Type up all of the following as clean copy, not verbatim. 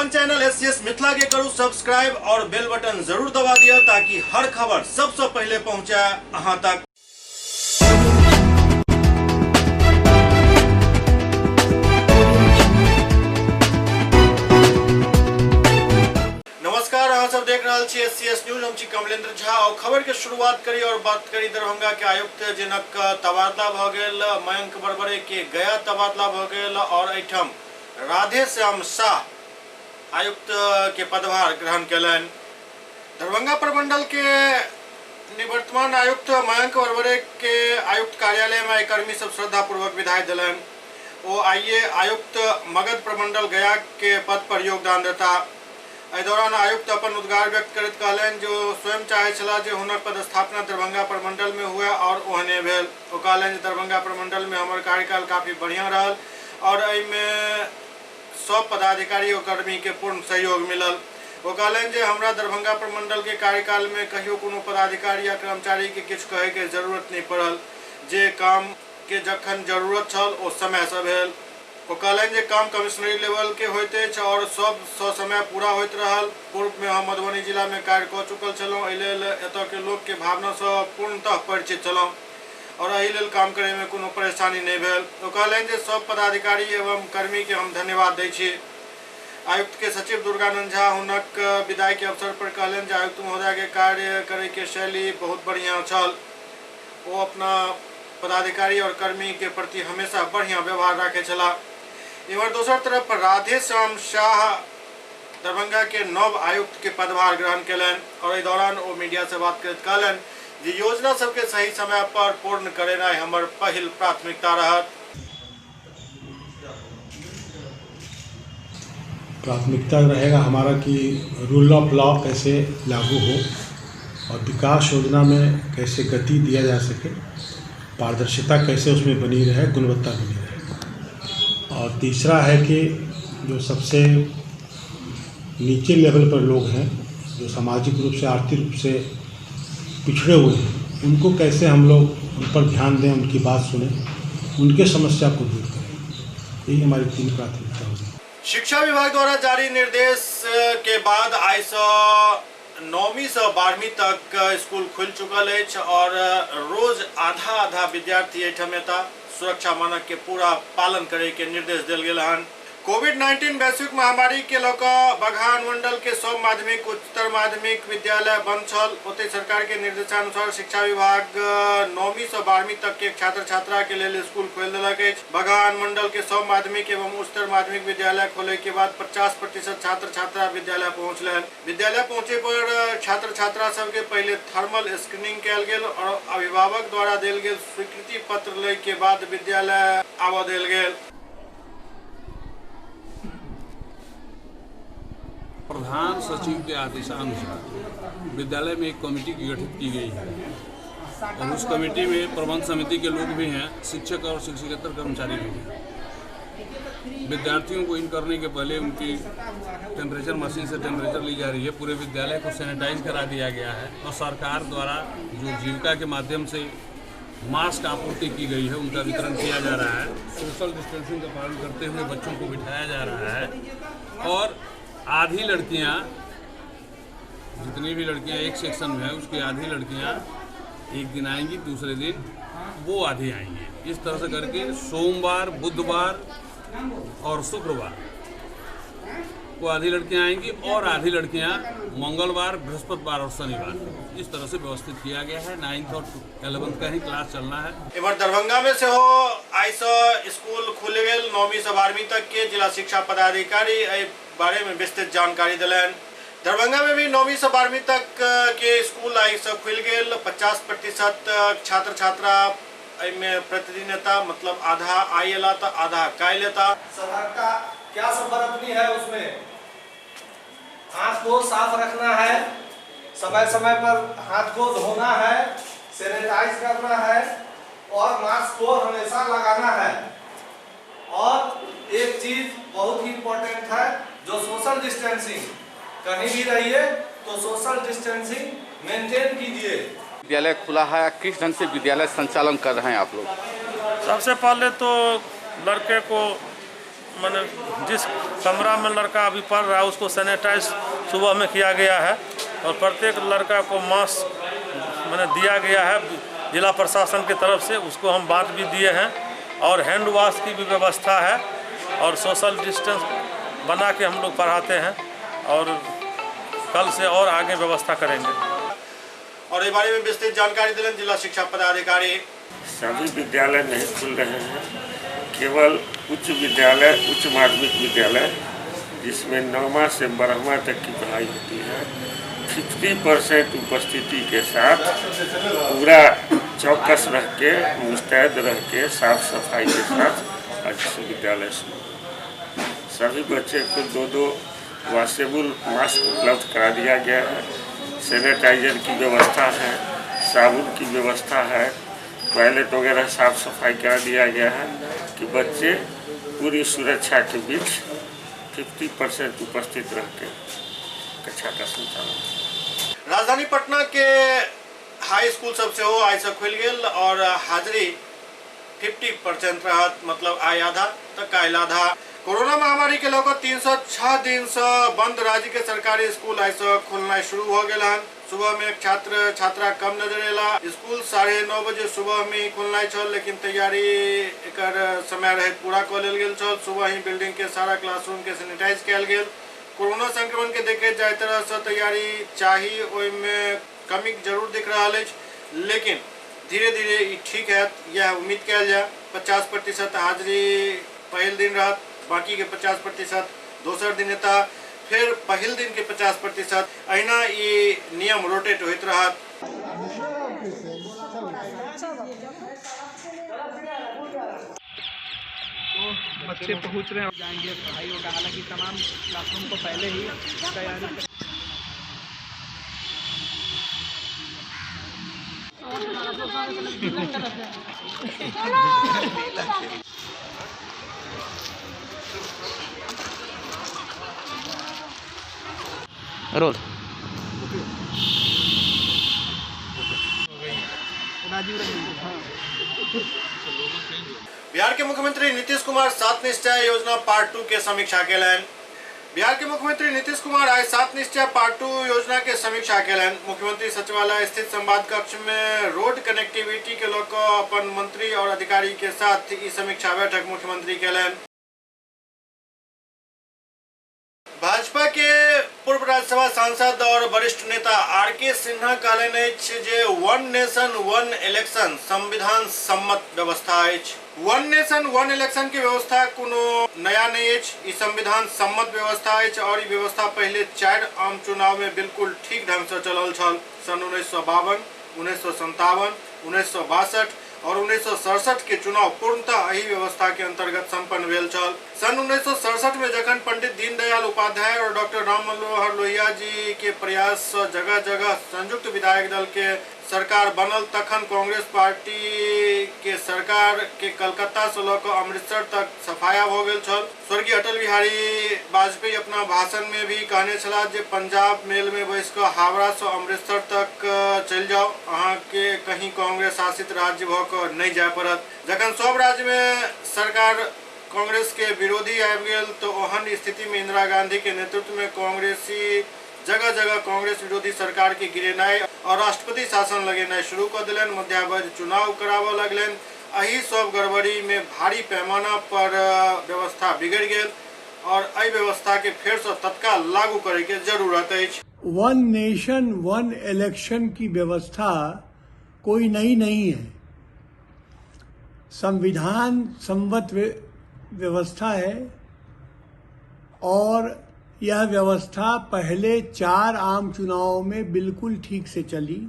अपन channel SCS Mithila के करू सब्सक्राइब और बेल बटन जरूर दबा दिया ताकि हर खबर सबसे पहले पहुंचे अहां तक। नमस्कार, अहाँ सब देख रहल छी एससीएस न्यूज। हम छी कमलेंद्र झा और खबर के शुरुआत करी और बात करी दरभंगा के आयुक्त जिनक तबादला भ गेल, मयंक बरबरे के गया तबादला भ गेल और एहिठाम राधे श्याम शाह आयुक्त के पदभार ग्रहण केलनि। दरभंगा प्रमंडल के निवर्तमान आयुक्त मयंक बरबरे के आयुक्त कार्यालय में कर्मी सब श्रद्धापूर्वक विदाई दिलनि। ओ आइए आयुक्त मगध प्रमंडल गया के पद पर योगदान देता। एहि दौरान आयुक्त अपन उद्गार व्यक्त करैत कहलनि जे ओ स्वयं चाहै छलाह जे हुनक पदस्थापना दरभंगा प्रमंडल में हुए और ओहने भेल। ओ कहलनि जे दरभंगा प्रमंडल में हमर कार्यकाल काफी बढ़िया रहल और एहिमे सब पदाधिकारी और कर्मी के पूर्ण सहयोग मिलल। ओ कहलनि जे हमरा दरभंगा प्रमंडल के कार्यकाल में कहियो कोनो पदाधिकारी या कर्मचारी के किछु कहै के जरूरत नहीं पड़ल। जे काम के जखन जरूरत छल ओ समय से भेल। ओ कहलनि जे काम कमिश्नरी लेवल के होइत अछि और सब ससमय पूरा होइत रहल। पूर्व में हम मधुबनी जिला में कार्य कऽ चुकल छलहुँ, एहि लेल एतऽ के लोक के भावना सँ पूर्णतः परिचित छलहुँ और एहि लेल काम करे में कोनो परेशानी नहीं भेल। ओ कहलनि जे सब पदाधिकारी एवं कर्मी के हम धन्यवाद दै छी। आयुक्त के सचिव दुर्गानंद झा हुनक विदाई के अवसर पर कहलनि जे आयुक्त महोदय के कार्य करे के शैली बहुत बढ़िया छल। ओ अपना पदाधिकारी और कर्मी के प्रति हमेशा बढ़िया व्यवहार राखे छलाह। इम्हर दोसर तरफ राधे श्याम शाह दरभंगा के नव आयुक्त के पदभार ग्रहण केलनि और एहि दौरान ओ मीडिया से बात करैत कहलनि जे योजना सबके सही समय पर पूर्ण करेनाइ हमर पहिल प्राथमिकता रहत। प्राथमिकता रहेगा हमारा कि रूल ऑफ लॉ कैसे लागू हो और विकास योजना में कैसे गति दिया जा सके, पारदर्शिता कैसे उसमें बनी रहे, गुणवत्ता बनी रहे। और तीसरा है कि जो सबसे नीचे लेवल पर लोग हैं, जो सामाजिक रूप से आर्थिक रूप से पिछड़े हुए हैं, उनको कैसे हम लोग उन पर ध्यान दें, उनकी बात सुनें, उनके समस्या को दूर करें। यही हमारी तीन प्राथमिकता होगी। शिक्षा विभाग द्वारा जारी निर्देश के बाद आइ सँ 9वीं से 12वीं तक स्कूल खुलि चुकल अछि और रोज आधा आधा विद्यार्थी एहिठाम एता। सुरक्षा मानक के पूरा पालन करे के निर्देश देल गेल हन। कोविड-19 वैश्विक महामारी के लऽ कऽ बगहा अनुमंडल के सब माध्यमिक उच्चतर माध्यमिक विद्यालय बंद छल। ओतहि सरकार के निर्देशानुसार शिक्षा विभाग 9वीं से 12वीं तक के छात्र छात्रा के लेल स्कूल खोलि देलक अछि। बगहा अनुमंडल के सब माध्यमिक एवं उच्चतर माध्यमिक विद्यालय खोले के बाद 50% छात्र छात्रा विद्यालय पहुंचलनि। विद्यालय पहुंचे पर छात्र छात्रा सबके पहले थर्मल स्क्रीनिंग कयल गेल और अभिभावक द्वारा देल गेल स्वीकृति पत्र लै के बाद विद्यालय आबऽ देल गेल। प्रधान सचिव के आदेशानुसार विद्यालय में एक कमेटी गठित की गई है और उस कमेटी में प्रबंध समिति के लोग भी हैं, शिक्षक और शिक्षकेतर कर्मचारी भी हैं। विद्यार्थियों को इन करने के पहले उनकी टेम्परेचर मशीन से टेम्परेचर ली जा रही है। पूरे विद्यालय को सैनिटाइज करा दिया गया है और सरकार द्वारा जो जीविका के माध्यम से मास्क आपूर्ति की गई है उनका वितरण किया जा रहा है। सोशल डिस्टेंसिंग का पालन करते हुए बच्चों को बिठाया जा रहा है और आधी लड़कियां, जितनी भी लड़कियां एक सेक्शन में है उसकी आधी लड़कियां एक दिन आएंगी, दूसरे दिन वो आधी आएंगी। इस तरह से करके सोमवार, बुधवार और शुक्रवार को आधी लड़कियां आएंगी और आधी लड़कियां मंगलवार, बृहस्पतिवार और शनिवार। इस तरह से व्यवस्थित किया गया है। 9th और 11th का ही क्लास चलना है। इम्हर दरभंगा में सेहो आइ सँ स्कूल खुलि गेल। 9वीं से 12वीं तक के जिला शिक्षा पदाधिकारी एहि बारे में विस्तृत जानकारी देलनि। दरभंगा में भी 9वीं से 12वीं तक के स्कूल आइ सँ खुलि गेल। 50% छात्र छात्रा एहिमे प्रतिदिन एता, मतलब आधा आइ एला तऽ आधा काल्हि एता। सतर्कता क्या सब बरतनी है उसमें, हाथ को साफ रखना है, समय समय पर हाथ को धोना है, सैनिटाइज करना है और मास्क को हमेशा लगाना है। और एक चीज बहुत ही इम्पोर्टेंट है, जो सोशल डिस्टेंसिंग, कहीं भी रहिए तो सोशल डिस्टेंसिंग मेंटेन कीजिए। विद्यालय खुला है, किस ढंग से विद्यालय संचालन कर रहे हैं आप लोग? सबसे पहले तो लड़के को माने जिस कमरा में लड़का अभी पढ़ रहा है उसको सैनिटाइज सुबह में किया गया है और प्रत्येक लड़का को मास्क माने दिया गया है जिला प्रशासन की तरफ से, उसको हम बांट भी दिए हैं और हैंड वॉश की भी व्यवस्था है और सोशल डिस्टेंस बना के हम लोग पढ़ाते हैं और कल से और आगे व्यवस्था करेंगे। और इस बारे में विस्तृत जानकारी दिलन जिला शिक्षा पदाधिकारी। सभी विद्यालय नहीं खुल रहे हैं, केवल उच्च विद्यालय, उच्च माध्यमिक विद्यालय जिसमें 9वां से 12वां तक की पढ़ाई होती है, 50% उपस्थिति के साथ पूरा चौकस रह के, मुस्तैद रह के, साफ सफाई के साथ आज से विद्यालय शुरू। सभी बच्चे को 2-2 वॉशेबल मास्क उपलब्ध करा दिया गया है, सैनिटाइजर की व्यवस्था है, साबुन की व्यवस्था है, टॉयलेट वगैरह साफ सफाई करा दिया गया है कि बच्चे पूरी सुरक्षा के बीच 50% उपस्थित रह के कक्षा का संचालन। राजधानी पटना के हाई स्कूल सब सेहो आइ से खुलि गेल और हाजिरी 50% रहत, मतलब आइ आधा तो काल्हि आधा। कोरोना महामारी के लऽ 306 दिन से बंद राज्य के सरकारी स्कूल आइ से खुलना शुरू हो गेल हन। सुबह में छात्र छात्रा कम नजर एला। स्कूल 9:30 बजे सुबह में ही खुलना छल, लेकिन तैयारी एकर समय रहैत पूरा कऽ लेल गेल छल। सुबह ही बिल्डिंग के सारा क्लासरूम के सैनिटाइज कयल गेल। कोरोना संक्रमण के देखैत जाहि तरह से तैयारी चाही ओहिमे कमी जरूर दिख रहा अछि, लेकिन धीरे धीरे ई ठीक हैत, यह उम्मीद कयल जाय। 50% हाजिरी पहिल दिन रहत, बाकी के 50% दोसर दिन हेता, फिर पहिल दिन के 50%, अहिना ई नियम रोटेट होइत रहत। तो बच्चे पहुंच रहे हैं, जाएंगे, पढ़ाई होगा। हालांकि तमाम क्लासरूम को पहले ही तैयारी। रोल बिहार के मुख्यमंत्री नीतीश कुमार सात निश्चय योजना पार्ट 2 के समीक्षा केलनि। बिहार के मुख्यमंत्री नीतीश कुमार आइ सात निश्चय पार्ट 2 योजना के समीक्षा केलनि। मुख्यमंत्री सचिवालय स्थित संवाद कक्ष में रोड कनेक्टिविटी के लऽ कऽ अपन मंत्री और अधिकारी के साथ ई समीक्षा बैठक मुख्यमंत्री केलनि। भाजपा के पूर्व राज्यसभा सांसद और वरिष्ठ नेता are के सिन्हा कहलनि अछि जे वन नेशन वन इलेक्शन संविधान सम्मत व्यवस्था अछि। वन नेशन वन इलेक्शन के व्यवस्था कोनो नया नहीं अछि, ई संविधान सम्मत व्यवस्था अछि और ई व्यवस्था पहले 4 आम चुनाव में बिल्कुल ठीक ढंग से चलल छल। सन 1952, 1957, 1962 और 1967 के चुनाव पूर्णतः एही व्यवस्था के अंतर्गत संपन्न भेल छल। सन 1967 में जखन पंडित दीनदयाल उपाध्याय और डॉक्टर राम मनोहर लोहिया जी के प्रयास से जगह जगह संयुक्त विधायक दल के सरकार बनल, तखन कांग्रेस पार्टी के सरकार के कलकत्ता से लऽ कऽ अमृतसर तक सफाया भऽ गेल छल। स्वर्गीय अटल बिहारी वाजपेयी अपना भाषण में भी कहने छलाह जे पंजाब मेल में बैस कऽ हावड़ा से अमृतसर तक चलि जाओ, अहाँके कहीं कांग्रेस शासित राज्य भऽ कऽ नहि जाय पड़त। जखन सब राज्य में सरकार कांग्रेस के विरोधी आबि गेल तो ओहन स्थिति में इंदिरा गांधी के नेतृत्व में कांग्रेसी जगह जगह कांग्रेस विरोधी सरकार के गिरेनाइ और राष्ट्रपति शासन लगेनाइ शुरू कऽ देलनि। मध्यावधि चुनाव कराबऽ लगलनि। एहि सब गड़बड़ी में भारी पैमाना पर व्यवस्था बिगड़ि गेल और एहि व्यवस्था के फेर से तत्काल लागू करे के जरूरत अछि। वन नेशन वन इलेक्शन की व्यवस्था कोई नई नहीं है, संविधान सम्मत व्यवस्था है और यह व्यवस्था पहले 4 आम चुनावों में बिल्कुल ठीक से चली।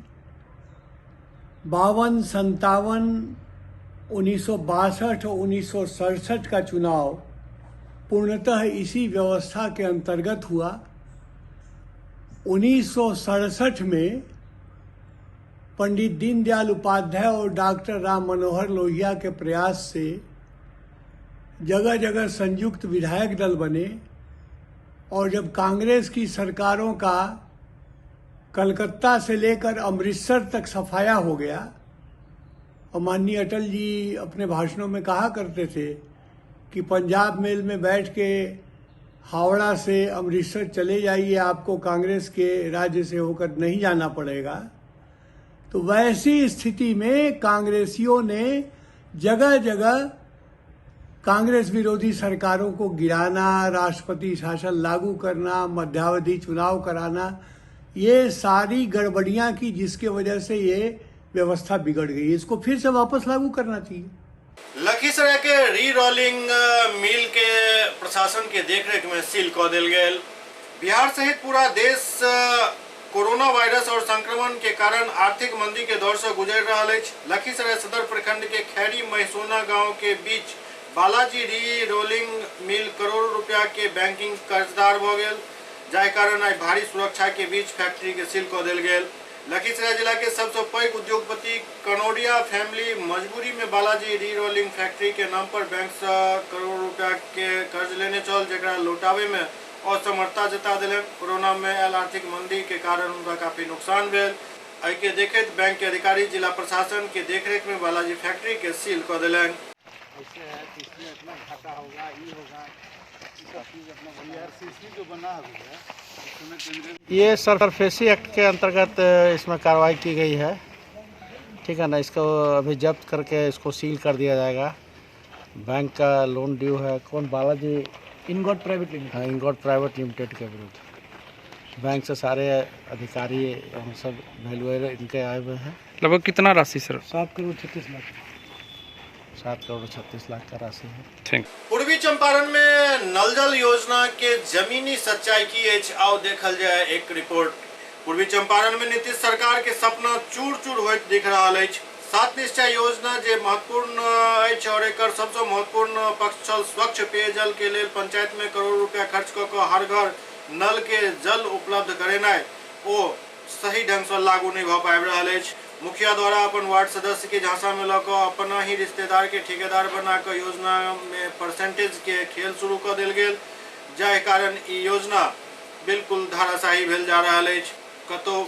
52, 57, 1962 और 1967 का चुनाव पूर्णतः इसी व्यवस्था के अंतर्गत हुआ। 1967 में पंडित दीनदयाल उपाध्याय और डॉक्टर राम मनोहर लोहिया के प्रयास से जगह जगह संयुक्त विधायक दल बने और जब कांग्रेस की सरकारों का कलकत्ता से लेकर अमृतसर तक सफाया हो गया और माननीय अटल जी अपने भाषणों में कहा करते थे कि पंजाब मेल में बैठ के हावड़ा से अमृतसर चले जाइए, आपको कांग्रेस के राज्य से होकर नहीं जाना पड़ेगा, तो वैसी स्थिति में कांग्रेसियों ने जगह जगह कांग्रेस विरोधी सरकारों को गिराना, राष्ट्रपति शासन लागू करना, मध्यावधि चुनाव कराना, ये सारी गड़बड़ियां की, जिसके वजह से ये व्यवस्था बिगड़ गई। इसको फिर से वापस लागू करना चाहिए। लखीसराय के री रोलिंग मिल के प्रशासन के देखरेख में सील कऽ देल गेल। बिहार सहित पूरा देश कोरोना वायरस और संक्रमण के कारण आर्थिक मंदी के दौर से गुजर रहा अछि। लखीसराय सदर प्रखंड के खैरी महिसोना गांव के बीच बालाजी री रोलिंग मिल करोड़ों रुपया के बैंकिंग कर्जदार भ गेल, जाहि कारण आइ भारी सुरक्षा के बीच फैक्ट्री के सील कऽ देल गेल। लखीसराय जिला के सबसे पैघ उद्योगपति कनौडिया फैमिली मजबूरी में बालाजी री रोलिंग फैक्ट्री के नाम पर बैंक से करोड़ रुपया के कर्ज लेने छल, जकरा लौटावे में असमर्थता जता देलनि। कोरोना में आयल आर्थिक मंदी के कारण हुनका काफी नुकसान भेल। एहि के देखैत बैंक के अधिकारी जिला प्रशासन के देखरेख में बालाजी फैक्ट्री के सील कऽ देलनि। ये सरफेसी एक्ट के अंतर्गत इसमें कार्रवाई की गई है, ठीक है ना। इसको अभी जब्त करके इसको सील कर दिया जाएगा। बैंक का लोन ड्यू है, कौन? Balaji ingot private limited. हाँ, इनगॉट प्राइवेट लिमिटेड के विरुद्ध बैंक से सारे अधिकारी हम सब वैल्यूअर इनके आए हुए हैं। लगभग कितना राशि सर? 7 करोड़ 36 लाख। 7 करोड़ 36 लाख का राशि है। Thank. पूर्वी चंपारण में नल जल योजना के जमीनी सच्चाई की अछि, आओ देखल जाए एक रिपोर्ट। पूर्वी चंपारण में नीतीश सरकार के सपना चूर चूर होइत दिख रहा अछि। सात निश्चय योजना जे महत्वपूर्ण अछि और एकर सबसे महत्वपूर्ण पक्ष छल स्वच्छ पेयजल के लेल पंचायत में करोड़ रुपया खर्च कऽ कऽ हर घर नल के जल उपलब्ध करेनाइ ओ सही ढंग से लागू नहीं भऽ पाबि रहल अछि। मुखिया द्वारा अपन वार्ड सदस्य के झांसा में लऽ कऽ अपना ही रिश्तेदार के ठेकेदार बना कऽ योजना में परसेंटेज के खेल शुरू कऽ देल गेल, जाहि कारण ई योजना बिल्कुल धाराशाही भेल जा रहल अछि। कतौ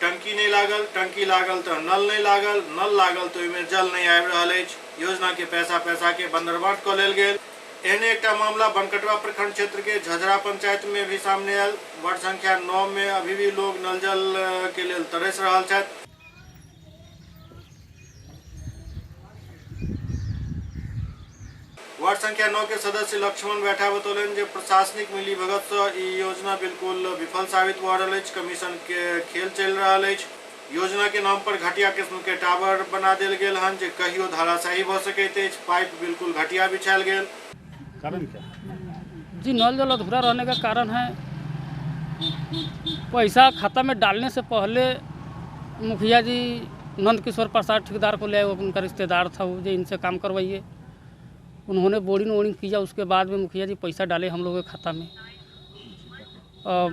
टंकी नहीं लागल, टंकी लागल तऽ नल नहीं लागल, नल लागल तऽ ओहिमे जल नहीं आबि रहल अछि। योजना के पैसा पैसा के बंदरबाट कऽ लेल गेल। एहने एकटा मामला बनकटवा प्रखंड क्षेत्र के झझरा पंचायत में भी सामने आयल। वार्ड संख्या 9 में अभी भी लोग नल जल के लेल तरस रहल छथि। वार्ड संख्या 9 के सदस्य लक्ष्मण बैठा बतौलनि जे प्रशासनिक मिलीभगत से ई योजना बिल्कुल विफल साबित भऽ रहल अछि। कमीशन के खेल चलि रहल अछि। योजना के नाम पर घटिया किस्म के टावर बना देल गेल हन जे कहियो धाराशाही भऽ सकैत अछि। पाइप बिल्कुल घटिया बिछायल गेल। कारण क्या जी? नल जल अधूरा रहने का कारण है पैसा खाता में डालने से पहले मुखिया जी नंद किशोर प्रसाद ठेकेदार को ले आए, उनका रिश्तेदार था वो, जो इनसे काम करवाइए। उन्होंने बोरिंग वोरिंग किया, उसके बाद में मुखिया जी पैसा डाले हम लोगों के खाता में।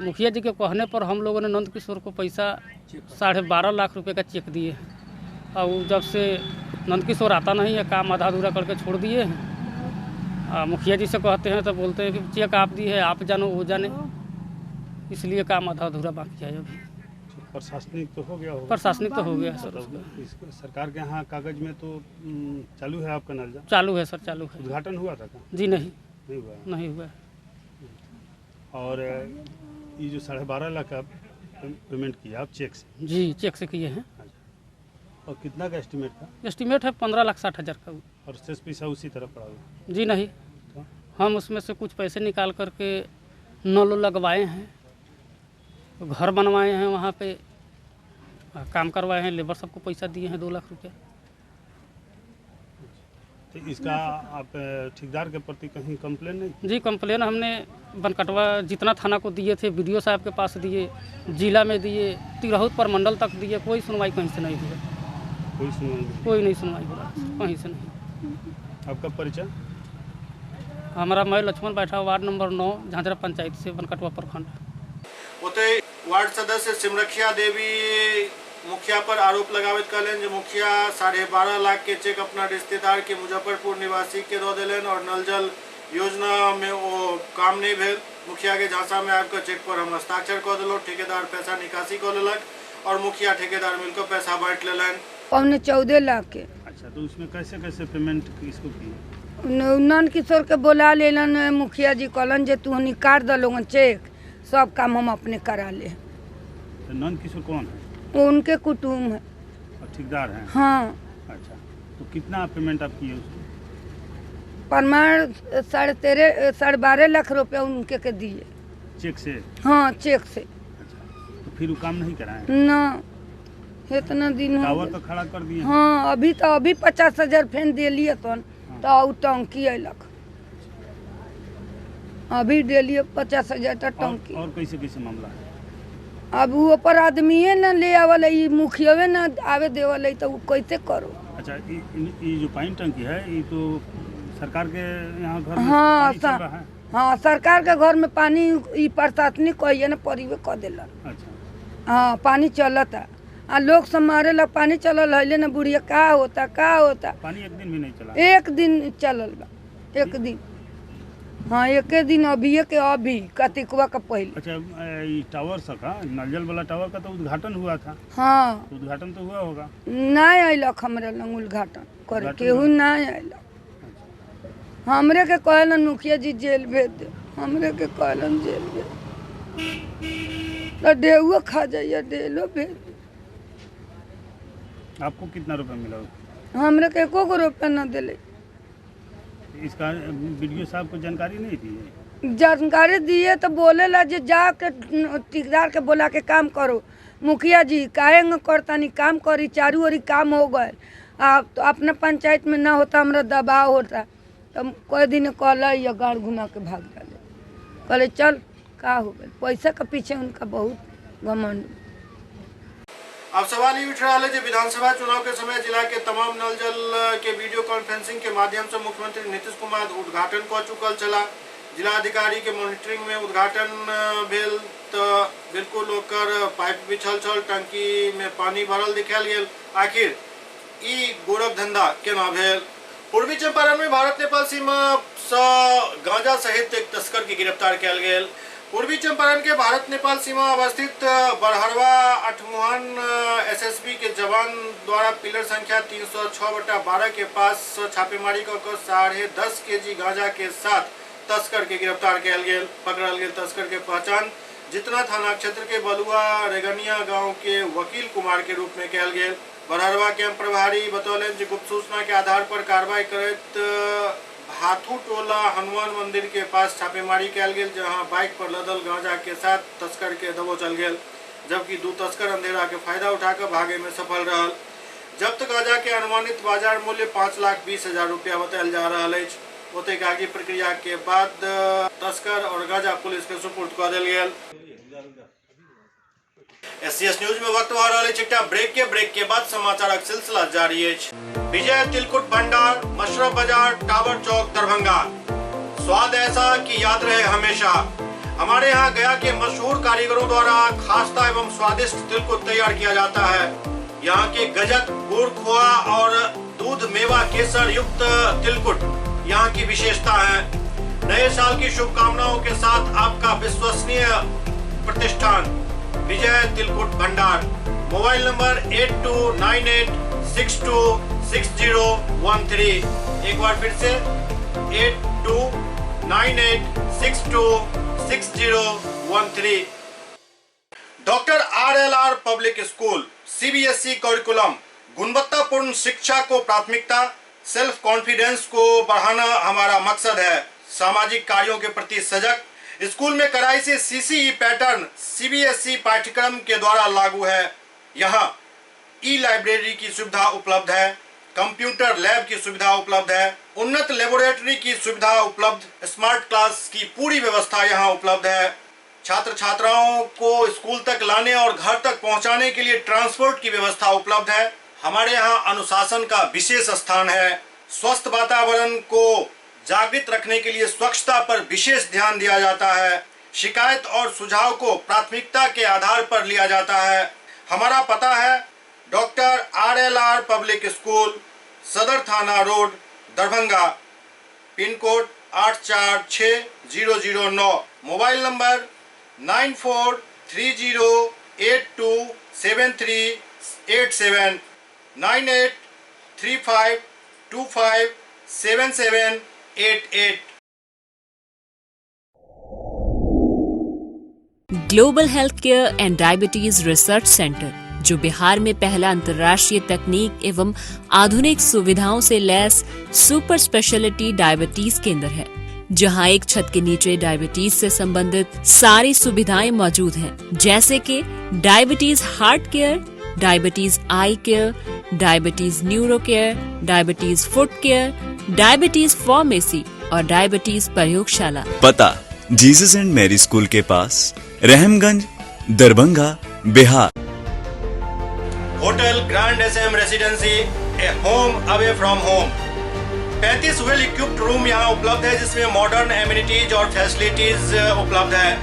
मुखिया जी के कहने पर हम लोगों ने नंद किशोर को पैसा 12.5 लाख रुपए का चेक दिए। और जब से नंद किशोर आता नहीं है, काम आधा अधूरा करके छोड़ दिए हैं। मुखिया जी से कहते हैं तो बोलते हैं कि चेक आप दिए है, आप जानो वो जाने, इसलिए काम आधा अधूरा बाकी है अभी। प्रशासनिक तो हो गया होगा? प्रशासनिक तो हो गया सर। उसका सरकार के यहाँ कागज में तो चालू है आपका नल जल? चालू है सर, चालू है। उद्घाटन हुआ था क्या? जी नहीं, नहीं हुआ, नहीं हुआ। और ये जो 12.5 लाख का पेमेंट किया आप चेक से? जी चेक से किए हैं। और कितना का एस्टिमेट था? एस्टिमेट है 15,60,000 का। और शेष पैसा उसी तरह पड़ा हुआ? जी नहीं, तो हम उसमें से कुछ पैसे निकाल करके नल लगवाए हैं, घर बनवाए हैं, वहाँ पे काम करवाए हैं, लेबर सबको पैसा दिए हैं 2 लाख रुपया। तो इसका आप ठेकेदार के प्रति कहीं कंप्लेन नहीं? जी कंप्लेन हमने बनकटवा जितना थाना को दिए थे, बीडीओ साहब के पास दिए, जिला में दिए, तिरहुत प्रमंडल तक दिए, कोई सुनवाई कहीं से नहीं हुआ। कोई सुनवाई नहीं? कोई नहीं सुनवाई हो रहा, कहीं से नहीं। आपका परिचय? हमारा मैं लक्ष्मण बैठा, वार्ड नंबर 9, झांझरा पंचायत से, बनकटवा प्रखंड। ओतहि वार्ड सदस्य सिमरखिया देवी मुखिया पर आरोप लगाबैत कहलनि जे मुखिया 12.5 लाख के चेक अपना रिश्तेदार के मुजफ्फरपुर निवासी के दऽ देलनि और नल जल योजना में ओ काम नहीं भेल। मुखिया के झांसा में आबि कऽ चेक पर हम हस्ताक्षर कऽ देलहुँ, ठेकेदार पैसा निकासी कऽ लेलक और मुखिया ठेकेदार मिलकर पैसा बांटि लेलनि। 13.75 लाख के। अच्छा, तो उसमें कैसे कैसे पेमेंट इसको किए? नंद किशोर के बोला लेलन मुखिया जी, कहलन जे तू निकाल द लोगन चेक, सब काम हम अपने करा ले। तो नंद किशोर कौन है? उनके कुटुम्ब है और ठेकेदार हैं। हाँ। अच्छा, तो कितना पेमेंट आप किए उसको? प्रमाण 13.5 12.5 लाख रुपया उनके के दिए चेक से। हाँ, चेक से। अच्छा, तो फिर वो काम नहीं कराए ना, इतना दिन हो टावर तो खड़ा कर दिए। हाँ, अभी तो अभी 50,000 फेन दिलिए तन। तो टंकी अयलक, अभी दिलिए 50,000 तो टंकी। और कैसे कैसे मामला है? अब वो पर आदमी न ले आवल, मुखिया न आवे देवल, तो वो कैसे करो? अच्छा, ये जो पानी टंकी है ये तो सरकार के यहाँ घर में हाँ, पानी चल रहा है। हाँ, सरकार के घर में पानी प्रशासनिक कहिए न परिवे कर दिलन। अच्छा। हाँ, पानी चलता आ लोग सब मारे ला पानी चलल है ना बुढ़िया, का होता का होता। पानी एक दिन भी नहीं चला? एक दिन चलल बा, एक दिन। हाँ, एक दिन अभी के अभी कतिकवा का पहले। अच्छा, ये टावर सका नल जल वाला टावर का तो उद्घाटन हुआ था। हाँ, तो उद्घाटन तो हुआ होगा। नहीं अयलक हमरा लंग उद्घाटन करे केहू नहीं अयलक। हमरे के कहलन मुखिया जी जेल भेज दे, हमरे के कहलन जेल भेज दे, ढेउआ खा जाइए, ढेलो भेज दे। आपको कितना रुपया मिला? हमरे के एको गो रुपया न दिले। इसका बीडीओ साहब को जानकारी नहीं दी? जानकारी दिए तो बोले ला जे जाके ठेकेदार के बोला के काम करो। मुखिया जी काहे न करता नहीं काम करी, चारू ओरी काम हो गए। आप तो अपना पंचायत में ना होता, हमरा दबाव होता। तो कई दिन कहल या गाड़ घुमा के भाग डाले, कहले चल का हो गए। पैसा के पीछे उनका बहुत घमंड। अब सवाल ये उठ रहा है कि विधानसभा चुनाव के समय जिला के तमाम नल जल के वीडियो कॉन्फ्रेंसिंग के माध्यम से मुख्यमंत्री नीतीश कुमार उद्घाटन कर चुकल छला। जिलाधिकारी के मॉनिटरिंग में उद्घाटन भेल तो बिल्कुल ओकर पाइप बिछल छल, टंकी में पानी भरल दिखायल गेल। आखिर ई गोरख धंधा केना भेल? पूर्वी चंपारण में भारत नेपाल सीमा से गांजा सहित एक तस्कर के गिरफ्तार कयल गेल। पूर्वी चंपारण के भारत नेपाल सीमा अवस्थित बरहरवा अठमुहान एसएसबी के जवान द्वारा पिलर संख्या 306/12 के पास छापेमारी कऽ 10.5 केजी गांजा के साथ तस्कर के गिरफ्तार कयल गेल। पकड़ल गेल तस्कर के पहचान जितना थाना क्षेत्र के बलुआ रेगनिया गांव के वकील कुमार के रूप में कयल गेल। बरहरवा कैंप प्रभारी बतौलनि जे गुप्त सूचना के आधार पर कार्रवाई करैत भाथू टोला हनुमान मंदिर के पास छापेमारी कयल गेल, जहां बाइक पर लदल गांजा के साथ तस्कर के दबोचल गेल, जबकि 2 तस्कर अंधेरा के फायदा उठाकर भागे में सफल रहल। जब्त गांजा के अनुमानित बाजार मूल्य 5,20,000 रुपया बतायल जा रहा अछि। ओतहि कागजी प्रक्रिया के बाद तस्कर और गांजा पुलिस के सुपुर्द कऽ देल गेल। एससीएस न्यूज में वक्त भऽ रहल अछि एकटा ब्रेक के बाद समाचारक सिलसिला जारी अछि। विजय तिलकुट भंडार, मशरफ बाजार, टावर चौक, दरभंगा। स्वाद ऐसा कि याद रहे हमेशा। हमारे यहाँ गया के मशहूर कारीगरों द्वारा खास्ता एवं स्वादिष्ट तिलकुट तैयार किया जाता है। यहाँ के गजक, गुड़, खोआ और दूध मेवा केसर युक्त तिलकुट यहाँ की विशेषता है। नए साल की शुभकामनाओं के साथ आपका विश्वसनीय प्रतिष्ठान विजय तिलकुट भंडार। Mobile number 8298626013। एक बार फिर से 8298626013। Doctor RLR public school, CBSE curriculum, गुणवत्तापूर्ण शिक्षा को प्राथमिकता, सेल्फ कॉन्फिडेंस को बढ़ाना हमारा मकसद है। सामाजिक कार्यों के प्रति सजग, स्कूल में कड़ाई से सीसीई पैटर्न सीबीएसई पाठ्यक्रम के द्वारा लागू है। यहाँ ई लाइब्रेरी की सुविधा उपलब्ध है, कंप्यूटर लैब की सुविधा उपलब्ध है, उन्नत लेबोरेटरी की सुविधा उपलब्ध, स्मार्ट क्लास की पूरी व्यवस्था यहाँ उपलब्ध है। छात्र छात्राओं को स्कूल तक लाने और घर तक पहुँचाने के लिए ट्रांसपोर्ट की व्यवस्था उपलब्ध है। हमारे यहाँ अनुशासन का विशेष स्थान है। स्वस्थ वातावरण को जागृत रखने के लिए स्वच्छता पर विशेष ध्यान दिया जाता है। शिकायत और सुझाव को प्राथमिकता के आधार पर लिया जाता है। हमारा पता है doctor RLR public school, Sadar थाना road, Darbhanga, pin code 846009। Mobile number 9430827387, 983525 7788. Global health care and diabetes research centre, जो बिहार में पहला अंतर्राष्ट्रीय तकनीक एवं आधुनिक सुविधाओं से लैस सुपर स्पेशलिटी डायबिटीज केंद्र है, जहां एक छत के नीचे डायबिटीज से संबंधित सारी सुविधाएं मौजूद हैं, जैसे कि diabetes heart care, diabetes eye care, diabetes neuro care, diabetes foot care, diabetes pharmacy और डायबिटीज प्रयोगशाला। पता जीसस एंड मैरी स्कूल के पास, Rahamganj, Darbhanga, Bihar. Hotel grand S M residency, a home away from home. 35 well equipped room यहाँ उपलब्ध है, जिसमें modern amenities और facilities उपलब्ध है।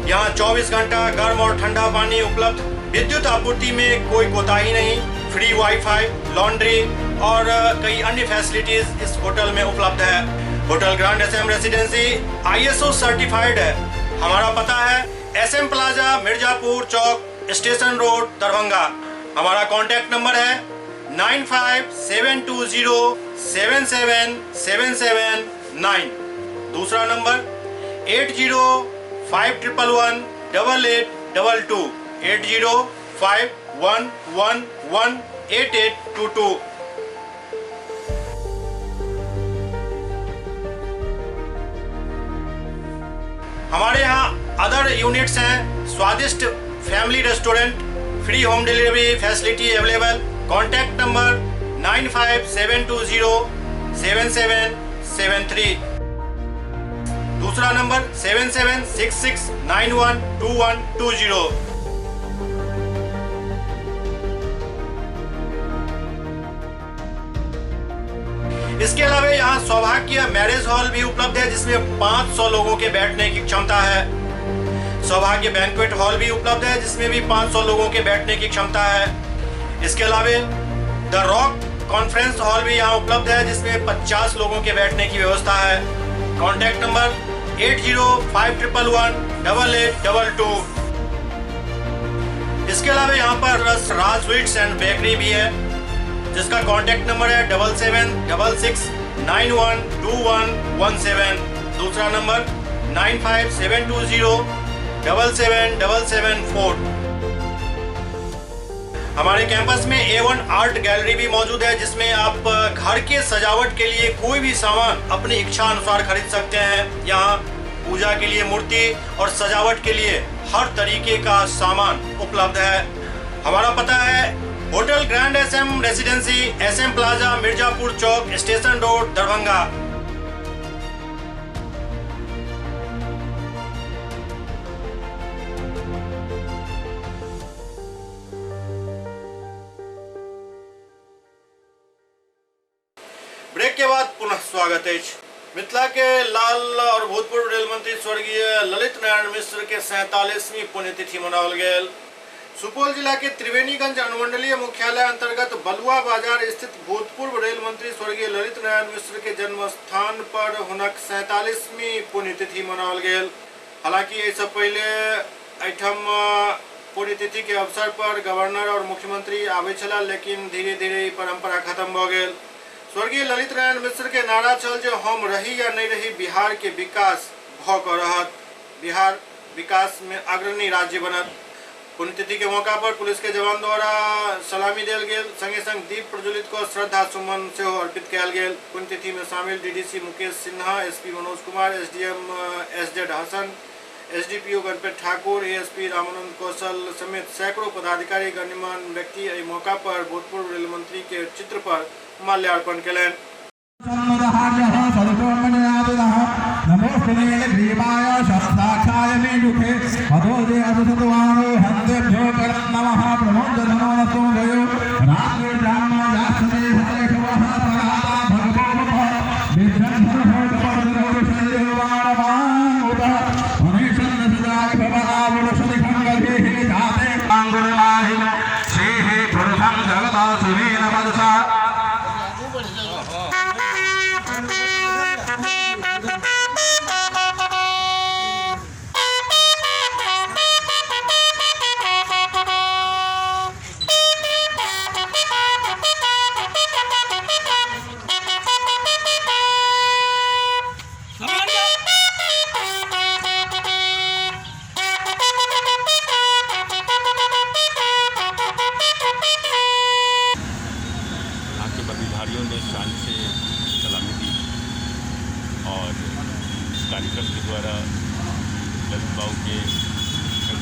यहाँ 24 घंटा गर्म और ठंडा पानी उपलब्ध, विद्युत आपूर्ति में कोई कोताही नहीं, फ्री वाईफाई, लॉन्ड्री और कई अन्य फैसिलिटीज इस होटल में उपलब्ध है। Hotel grand S M residency ISO certified है। हमारा पता है एस एम प्लाजा, मिर्जापुर चौक, स्टेशन रोड, दरभंगा। हमारा कॉन्टैक्ट नंबर है 9572077779। दूसरा नंबर 8051118822, 8051118822। हमारे यहाँ अदर यूनिट्स हैं, स्वादिष्ट family restaurant, free home delivery facility available. Contact number 9572077773। दूसरा नंबर 7766912120। इसके अलावा यहाँ सौभाग्य मैरिज हॉल भी उपलब्ध है, जिसमें 500 लोगों के बैठने की क्षमता है। सौभाग्य बैंक्वेट हॉल भी उपलब्ध है, जिसमें भी 500 लोगों के बैठने की क्षमता है। इसके अलावा the rock conference hall भी यहाँ उपलब्ध है, जिसमें 50 लोगों के बैठने की व्यवस्था है। Contact number 8051118822। इसके अलावा यहाँ पर राज स्वीट्स एंड बेकरी भी है, जिसका कॉन्टैक्ट नंबर है 7766912117। दूसरा नंबर 9572077774। हमारे कैंपस में A1 art gallery भी मौजूद है, जिसमें आप घर के सजावट के लिए कोई भी सामान अपनी इच्छा अनुसार खरीद सकते हैं। यहाँ पूजा के लिए मूर्ति और सजावट के लिए हर तरीके का सामान उपलब्ध है। हमारा पता है hotel grand S M residency, S M plaza, Mirzapur Chowk, station road, Darbhanga. Break के बाद पुनः स्वागत है। मिथिला के लाल और भूतपूर्व रेल मंत्री स्वर्गीय ललित नारायण मिश्र के 47वीं पुण्यतिथि मनाओल गेल। सुपौल जिला के त्रिवेणीगंज अनुमंडलीय मुख्यालय अंतर्गत बलुआ बाजार स्थित भूतपूर्व रेल मंत्री स्वर्गीय ललित नारायण मिश्र के जन्म स्थान पर हुनक 47वीं पुण्यतिथि मनाओल गेल। हालांकि एहिसँ पहिले एहिठाम पुण्यतिथि के अवसर पर गवर्नर और मुख्यमंत्री आबै छलाह, लेकिन धीरे धीरे ई परंपरा खत्म भऽ गेल। स्वर्गीय ललित नारायण मिश्र के नारा छल जे हम रही या नहीं रही बिहार के विकास भऽ कऽ रहत, बिहार विकास में अग्रणी राज्य बनत। पुण्यतिथि के मौका पर पुलिस के जवान द्वारा सलामी देल गेल, संगे संग दीप प्रज्वलित कऽ श्रद्धा सुमन सेहो अर्पित कयल गेल। पुण्यतिथि में शामिल DDC Mukesh Sinha, SP Manoj Kumar, SDM SZ Hasan, SDPO Ganpat Thakur, ASP Ramanand Kaushal समेत सैकड़ों पदाधिकारी गण्यमान्य व्यक्ति एहि मौका पर भूतपूर्व रेल मंत्री के चित्र पर माल्यार्पण केलनि।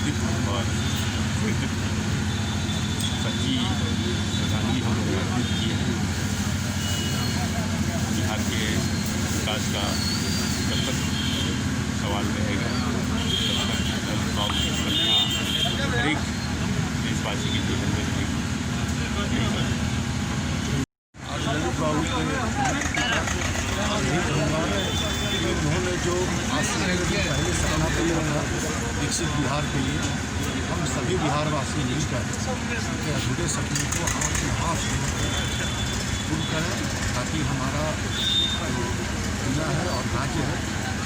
नेतृत्व और सच्ची श्रद्धांजलि हम लोग अर्पित किए हैं। बिहार के विकास का जब तक सवाल रहेगा तब तक ललित बाबू की प्रतिमा हर एक देशवासी के जीवन में रहेगी। आज ललित बाबू के यही कहूँगा कि उन्होंने जो आज से पहले सपना दिया था विकसित बिहार के लिए, हम सभी बिहारवासी मिलकर उनके अधूरे सपने को हम अपने हाथ पूर्ण करें, ताकि हमारा जो जिला है और राज्य है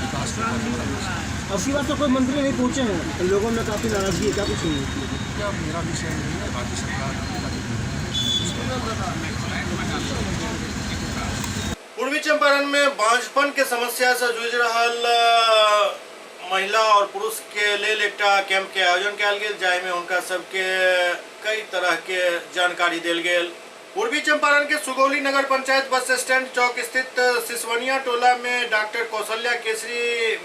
विकास के पथ पर। अब की बार तो कोई मंत्री नहीं पहुँचे हैं, लोगों में काफ़ी नाराजगी है, क्या कुछ नहीं? क्या मेरा विषय नहीं है, राज्य सरकार का जो निर्णय है। पूर्वी चंपारण में बांझपन के समस्या से जूझ रहल महिला और पुरुष के लेल एकटा कैंप के आयोजन कयल गेल, जाहिमे हुनका सबके कई तरह के जानकारी देल गेल। पूर्वी चंपारण के सुगौली नगर पंचायत बस स्टैंड चौक स्थित सिसवनिया टोला में doctor Kaushalya Kesari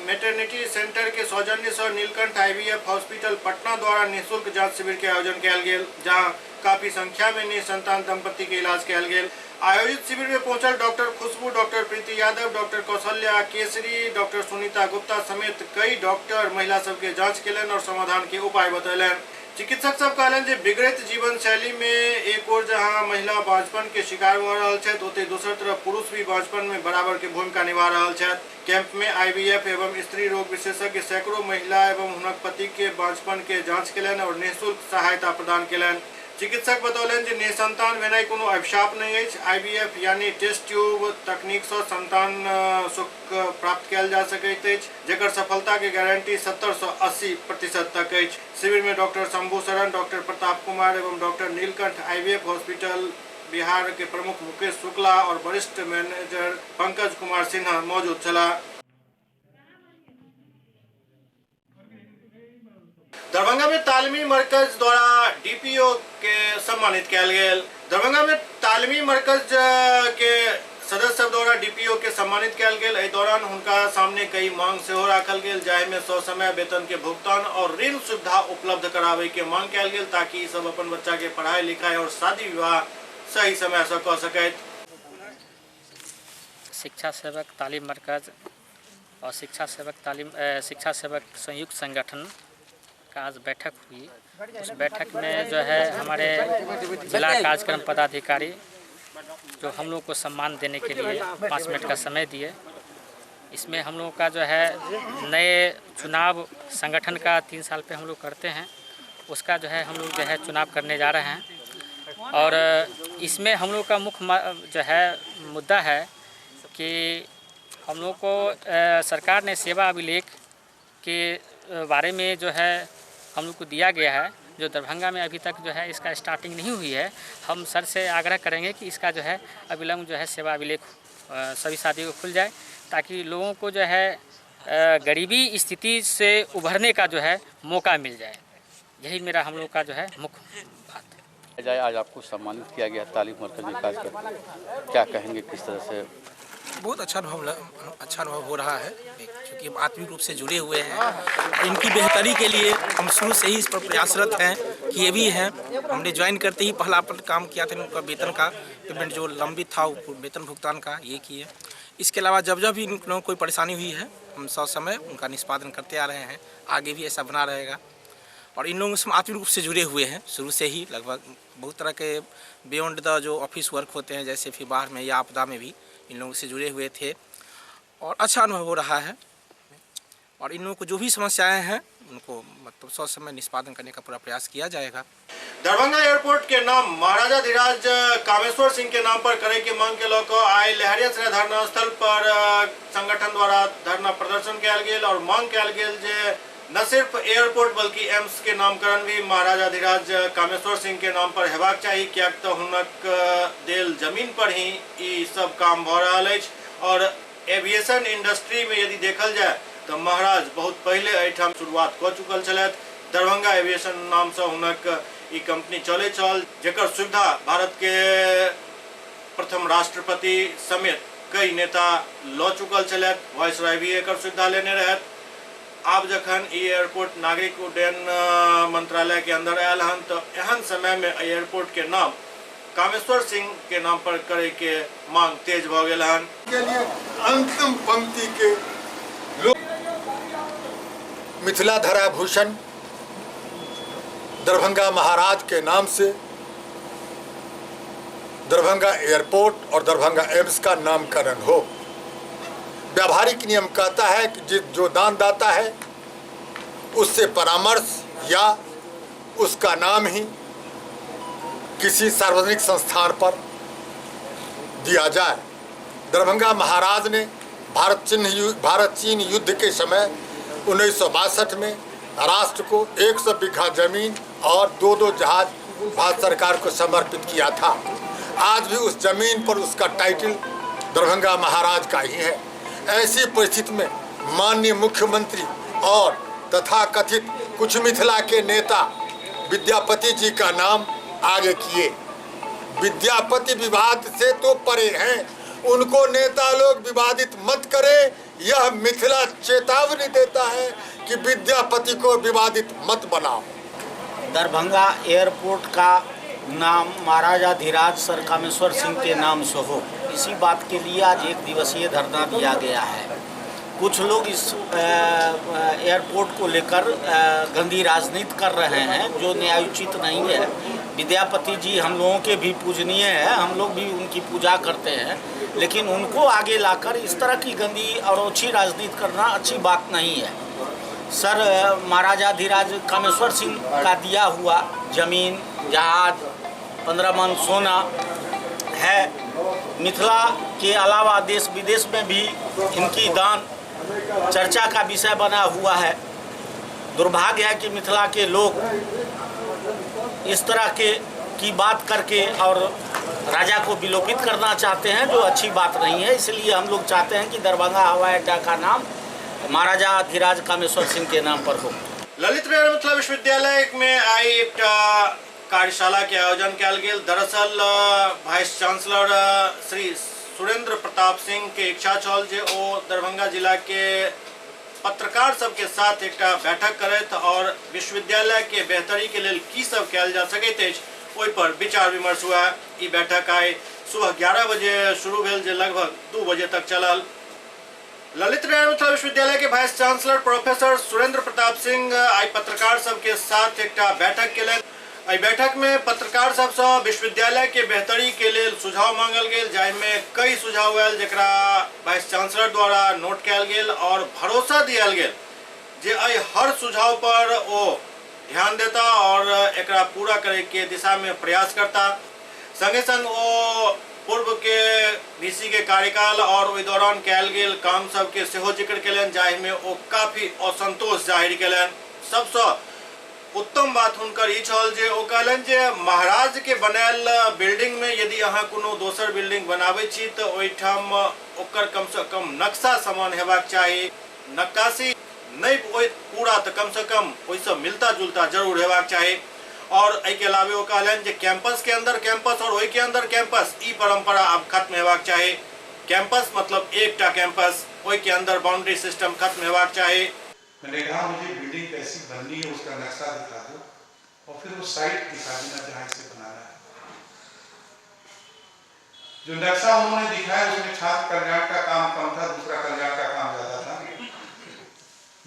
maternity centre के सौजन्य से नीलकंठ आईवीएफ हॉस्पिटल पटना द्वारा निःशुल्क जांच शिविर के आयोजन कयल गेल, जहां काफी संख्या में निसंतान दंपति के इलाज कयल गेल। आयोजित शिविर में पहुंचल doctor Khushboo, doctor Preeti Yadav, doctor Kaushalya Kesari, doctor Sunita Gupta समेत कई डॉक्टर महिला सबके जांच केलनि और समाधान के उपाय बतौलनि। चिकित्सक सब कहलनि जे बिगड़ैत जीवन शैली में एक ओर जहां महिला बांझपन के शिकार भऽ रहल छथि, ओतहि दोसर तरफ पुरुष भी बांझपन में बराबर के भूमिका निभा रहल छथि। कैंप में आईवीएफ एवं स्त्री रोग विशेषज्ञ सैकड़ों महिला एवं हुनक पति के बांझपन के जांच केलनि और निःशुल्क सहायता प्रदान केलनि। चिकित्सक बतौलनि जे निसंतान भेनाइ कोनो अभिशाप नहि अछि। आईवीएफ यानी टेस्ट ट्यूब तकनीक सँ संतान सुख प्राप्त कयल जा सकैत अछि, जकर सफलता के गारंटी 70 से 80% तक अछि। शिविर में डॉक्टर शंभू शरण, डॉक्टर प्रताप कुमार एवं डॉक्टर नीलकंठ आईवीएफ हॉस्पिटल बिहार के प्रमुख मुकेश शुक्ला और वरिष्ठ मैनेजर पंकज कुमार सिन्हा मौजूद छलाह। दरभंगा में तालीमी मरकज द्वारा डीपीओ के सम्मानित कयल गेल। दरभंगा में तालीमी मरकज के सदस्य सब द्वारा डीपीओ के सम्मानित कयल गेल। एहि दौरान हुनका सामने कई मांग सेहो राखल गेल, जाहिमे ससमय वेतन के भुगतान और ऋण सुविधा उपलब्ध कराबे के मांग कयल गेल, ताकि सब अपन बच्चा के पढ़ाई लिखाई और शादी विवाह सही समय से कऽ सकैत। शिक्षा सेवक तालीम मरकज और शिक्षा सेवक संयुक्त संगठन का आज बैठक हुई। उस बैठक में जो है हमारे जिला कार्यक्रम पदाधिकारी जो हम लोग को सम्मान देने के लिए 5 मिनट का समय दिए। इसमें हम लोगों का जो है नए चुनाव संगठन का 3 साल पे हम लोग करते हैं, उसका जो है हम लोग जो है चुनाव करने जा रहे हैं। और इसमें हम लोग का मुख्य जो है मुद्दा है कि हम लोग को सरकार ने सेवा अभिलेख के बारे में जो है हम लोग को दिया गया है, जो दरभंगा में अभी तक जो है इसका स्टार्टिंग नहीं हुई है। हम सर से आग्रह करेंगे कि इसका जो है अविलंब जो है सेवा अभिलेख सभी शादी को खुल जाए, ताकि लोगों को जो है गरीबी स्थिति से उभरने का जो है मौका मिल जाए। यही मेरा हम लोग का जो है मुख्य बात है। आज आपको सम्मानित किया गया तालीम मरकज विकास कर, क्या कहेंगे, किस तरह से? बहुत अच्छा अनुभव हो रहा है, क्योंकि हम आत्मिक रूप से जुड़े हुए हैं। इनकी बेहतरी के लिए हम शुरू से ही इस पर प्रयासरत हैं, किए भी हैं। हमने ज्वाइन करते ही पहला अपन काम किया था, उनका वेतन का पेमेंट जो लंबित था वो वेतन भुगतान का ये किए। इसके अलावा जब जब भी इन लोगों को कोई परेशानी हुई है, हम सब समय उनका निष्पादन करते आ रहे हैं। आगे भी ऐसा बना रहेगा। और इन लोगों से हम आत्मिक रूप से जुड़े हुए हैं शुरू से ही। लगभग बहुत तरह के बियॉन्ड the जो ऑफिस वर्क होते हैं, जैसे फिर बाहर में या आपदा में भी इन लोगों से जुड़े हुए थे और अच्छा अनुभव हो रहा है। और इन लोगों को जो भी समस्याएं हैं उनको मतलब सौ समय निष्पादन करने का पूरा प्रयास किया जाएगा। दरभंगा एयरपोर्ट के नाम महाराजाधिराज कामेश्वर सिंह के नाम पर करे के मांग के लऽ कऽ आइ लहेरियासराय धरना स्थल पर संगठन द्वारा धरना प्रदर्शन कयल गेल और मांग कयल गेल जे न सिर्फ एयरपोर्ट बल्कि एम्स के नामकरण भी महाराजाधिराज कामेश्वर सिंह के नाम पर हेबाक चाही, कियाक तऽ हुनक देल जमीन पर ही ई सब काम भऽ रहल अछि। और एविएशन इंडस्ट्री में यदि देखल जाए तो महाराज बहुत पहले एहिठाम शुरुआत कऽ चुकल छलथि। दरभंगा एविएशन नाम से हुनक ई कंपनी चलै छल, जकर सुविधा भारत के प्रथम राष्ट्रपति समेत कई नेता लऽ चुकल छलथि। वायसराय भी एकर सुविधा लेने रहथि। आब जखन ई एयरपोर्ट नागरिक उड्डयन मंत्रालय के अंदर आयल हन तो एहन समय में एयरपोर्ट के नाम कामेश्वर सिंह के नाम पर करे के मांग तेज भ गेल हन। के लिए अंतिम पंक्ति के लोग मिथिला धरा भूषण दरभंगा महाराज के नाम से दरभंगा एयरपोर्ट और दरभंगा एम्स का नामकरण हो। व्यावहारिक नियम कहता है कि जो दान दाता है उससे परामर्श या उसका नाम ही किसी सार्वजनिक संस्थान पर दिया जाए। दरभंगा महाराज ने भारत चीन युद्ध के समय 1962 में राष्ट्र को 100 बीघा जमीन और 2-2 जहाज भारत सरकार को समर्पित किया था। आज भी उस जमीन पर उसका टाइटल दरभंगा महाराज का ही है। ऐसी परिस्थिति में माननीय मुख्यमंत्री और तथाकथित कुछ मिथिला के नेता विद्यापति जी का नाम आगे किए। विद्यापति विवाद से तो परे हैं, उनको नेता लोग विवादित मत करें। यह मिथिला चेतावनी देता है कि विद्यापति को विवादित मत बनाओ। दरभंगा एयरपोर्ट का नाम महाराजा धीराज सर कामेश्वर सिंह के नाम से हो, इसी बात के लिए आज एक दिवसीय धरना दिया गया है। कुछ लोग इस एयरपोर्ट को लेकर गंदी राजनीति कर रहे हैं जो न्यायोचित नहीं है। विद्यापति जी हम लोगों के भी पूजनीय हैं, हम लोग भी उनकी पूजा करते हैं, लेकिन उनको आगे लाकर इस तरह की गंदी और अच्छी राजनीति करना अच्छी बात नहीं है। सर महाराजा धीराज कामेश्वर सिंह का दिया हुआ जमीन, जहाज, 15 मन सोना है। मिथिला के अलावा देश विदेश में भी इनकी दान चर्चा का विषय बना हुआ है। दुर्भाग्य है कि मिथिला के लोग इस तरह के की बात करके और राजा को विलोपित करना चाहते हैं, जो अच्छी बात नहीं है। इसलिए हम लोग चाहते हैं कि दरभंगा हवाई अड्डा का नाम महाराजा धीराज कामेश्वर सिंह के नाम पर हो। ललित नारायण मिथिला विश्वविद्यालय में आई एक कार्यशाला के आयोजन कयल गेल। दरअसल वाइस चांसलर श्री सुरेंद्र प्रताप सिंह के इच्छा छल जे ओ दरभंगा जिला के पत्रकार सबके साथ एक बैठक करैत और विश्वविद्यालय के बेहतरी के लेल की सब कयल जा सकैत अछि ओहि पर विचार विमर्श हुआ। ई बैठक आई सुबह 11 बजे शुरू भेल जे लगभग 2 बजे तक चलल। ललित नारायण मिथिला विश्वविद्यालय के vice chancellor professor Surendra Pratap Singh आई पत्रकार सबके साथ एक बैठक केलनि। एहि बैठक में पत्रकार सबसँ विश्वविद्यालय के बेहतरी के लेल सुझाव मांगल गेल, जाहिमे कई सुझाव आयल जकरा वाइस चांसलर द्वारा नोट कयल गेल और भरोसा दियल गेल जे एहि हर सुझाव पर ओ ध्यान देता और एकरा पूरा करे के दिशा में प्रयास करता। संगे संग ओ पूर्व के वीसी के कार्यकाल और ओहि दौरान कयल गेल काम सबके सेहो जिक्र केलनि, जाहिमे ओ काफी असंतोष जाहिर केलनि। सबसँ उत्तम बात हुनकर ई छल जे ओ कहलनि जे महाराज के बनायल बिल्डिंग में यदि अहाँ कोनो दोसर बिल्डिंग बनाबै छी तऽ ओहिठाम ओकर कमसँ कम नक्शा समान हेबाक चाही, नक्काशी नहि ओहि पूरा तऽ कमसँ कम ओहिसँ मिलता जुलता जरूर हेबाक चाही। और एहिके अलावे ओ कहलनि जे कैंपस के अंदर कैंपस और ओहिके अंदर कैंपस, ई परंपरा आब खत्म हेबाक चाही। कैंपस मतलब एकटा कैंपस, ओहिके अंदर बाउंड्री सिस्टम खत्म हेबाक चाही। मैंने कहा मुझे बिल्डिंग कैसी बननी है उसका नक्शा दिखा दो और फिर वो साइट दिखा देना जहाँ इसे बनाना है। जो नक्शा उन्होंने दिखाया उसमें छात्र कल्याण का काम कम था, दूसरा कल्याण का काम ज्यादा था।